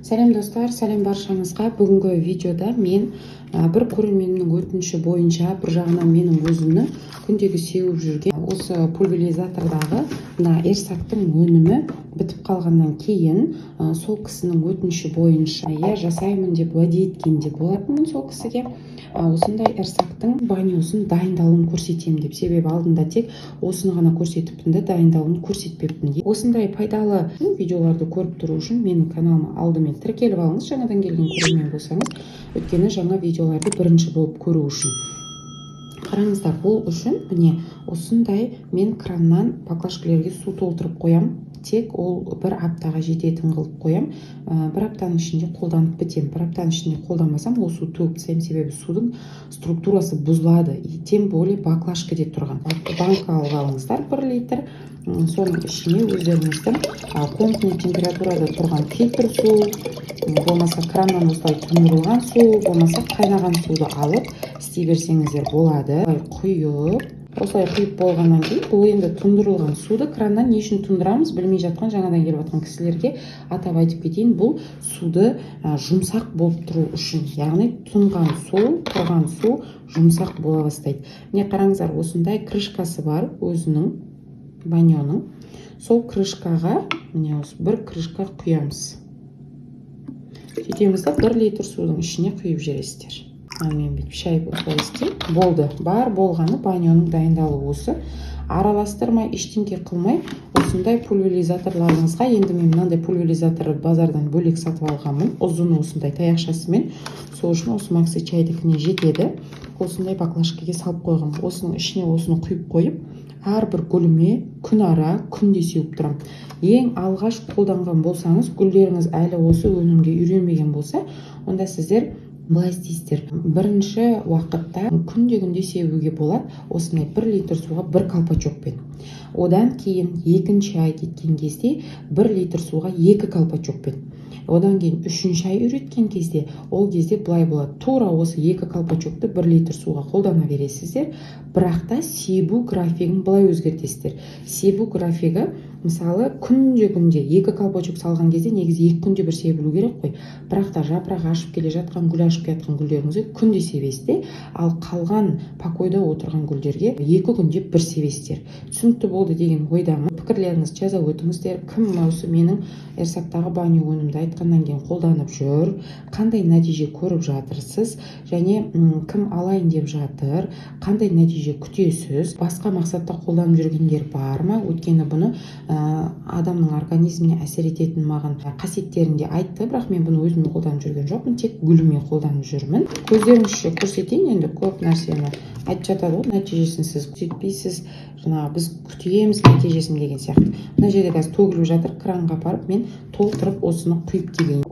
Сәлем, достар, сәлем баршаңызға! Бүгінгі видеода мен бір көрерменімнің өтініші бойынша, бір жағынан менің өзімнің күндегі сеуіп жүрген осы пульверизатордағы мына Эрсактың өнімі бітіп қалғаннан кейін, сол кісінің өтініші бойынша, иә, жасаймын деп уәде еткен де болатынмын сол кісіге, осындай Эрсактың банясын дайындалуын көрсетемін деп. Себебі алдында тек осыны ғана көрсетіппін де, дайындалуын көрсетпеппін. Осындай пайдалы видеоларды көріп тұру үшін менің каналыма алдымен тіркеліп алыңыз, жаңадан келген көрермен болсаңыз, өйткені жаңа видеоларды бірінші болып көру үшін. Қараңыздар, бұл үшін міне осындай мен краннан баклажкалерге су толтырып қоямын. Тек ол бір аптаға жететін қылып қоямын. Бір аптаның ішінде қолданып бітемін. Бір аптаның ішінде қолданбасам, ол суды төгіп тастаймын, себебі судың структурасы бұзылады, и тем более баклажкаде тұрған. Банка алып алыңыздар 1 литр. Соның ішіне өздеріңіздің комнатный температурада тұрған фильтр су, болмаса краннан осылай тұндырылған су, болмаса қайнаған суды алып істей берсеңіздер болады. Осылай құйып, осылай құйып болғаннан кейін, бұл енді тұндырылған суды краннан не үшін тұндырамыз, білмей жатқан, жаңадан келіп жатқан кісілерге атап айтып кетейін: бұл суды жұмсақ болып тұру үшін, яғни тұнған су, тұрған су жұмсақ бола бастайды. Міне, қараңыздар, осындай крышкасы бар өзінің баняның. Сол крышкаға міне осы бір крышка құямыз. Сөйтеміз да, 1 литр судың ішіне құйып жібересіздер. Ал мен бүйтіп шайып, осылай істеймін. Болды, бар болғаны баняның дайындалуы осы. Араластырмай, ештеңке қылмай, осындай пульверизаторларыңызға. Енді мен мынандай пульверизатор базардан бөлек сатып алғанмын, ұзын осындай таяқшасымен. Сол үшін осы Макси чайдікіне жетеді. Осындай баклажкаға салып қойғанмын. Осының ішіне осыны құйып қойып, әрбір гүліме күн ара күнде сеуіп тұрамын. Ең алғаш қолданған болсаңыз, гүлдеріңіз әлі осы өнімге үйренбеген болса, онда сіздер былай істейсіздер: бірінші уақытта күнде күнде себуге болады, осындай 1 литр суға бір колпачокпен. Одан кейін екінші ай кеткен кезде 1 литр суға екі колпачокпен. Одан кейін үшінші ай үйреткен кезде, ол кезде былай болады: тура осы екі колпачокты 1 литр суға қолдана бересіздер, бірақ та себу графигін былай өзгертесіздер. Себу графигі, мысалы, күнде күнде екі колпачок салған кезде негізі 2 күнде бір себілу керек қой. Бірақ та жапырақ ашып келе жатқан, гүл ашып келе жатқан гүлдеріңізге күнде себесіз де, ал қалған покойда отырған гүлдерге 2 күнде бір себесіздер. Түсінікті болды деген ойдамын. Пікірлеріңізді жаза өтіңіздер. Кім осы менің Эрсактағы баню өнімді айтқаннан кейін қолданып жүр, қандай нәтиже көріп жатырсыз және кім алайын деп жатыр, қандай нәтиже күтесіз, басқа мақсатта қолданып жүргендер бар ма? Өйткені бұны адамның организміне әсер ететін маған қасиеттерін де айтты, бірақ мен бұны өзіме қолданып жүрген жоқпын, тек гүліме қолданып жүрмін. Көздеріңізше көрсетейін. Енді көп нәрсені айтып жатады ғой, нәтижесін сіз сөйтпейсіз, жаңағы біз күтеміз нәтижесін деген сияқты. Мына жерде қазір төгіліп жатыр, кранға апарып мен толтырып, осыны құйып келейін.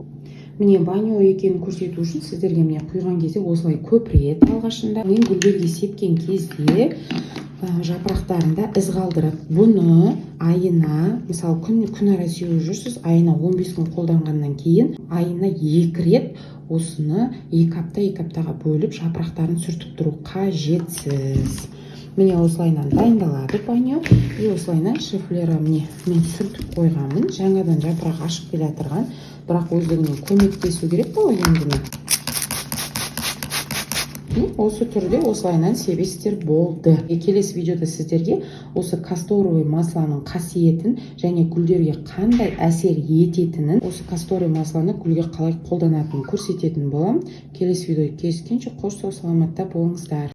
Міне, баню екенін көрсету үшін сіздерге, міне, құйған кезде осылай көпіреді. Алғашында мен гүлдерге сепкен кезде жапырақтарында із қалдырады. Бұны айына, мысалы, күн ара сеуіп жүрсіз, айына 15 күн қолданғаннан кейін айына екі рет осыны 2 апта, 2 аптаға бөліп жапырақтарын сүртіп тұру қажетсіз. Міне, осылайынан дайындалады баню. И осылайынан шефлера, міне, мен сүртіп қойғанмын. Жаңадан жапырақ ашып келе жатырған, бірақ өздігінен көмектесу керек қой енді. Осы түрде осылайынан себесіздер, болды. И келесі видеода сіздерге осы касторовый маслоның қасиетін және гүлдерге қандай әсер ететінін, осы касторовый маслоны гүлге қалай қолданатынын көрсететін боламын. Келесі видеода кездескенше қош сау саламатта болыңыздар.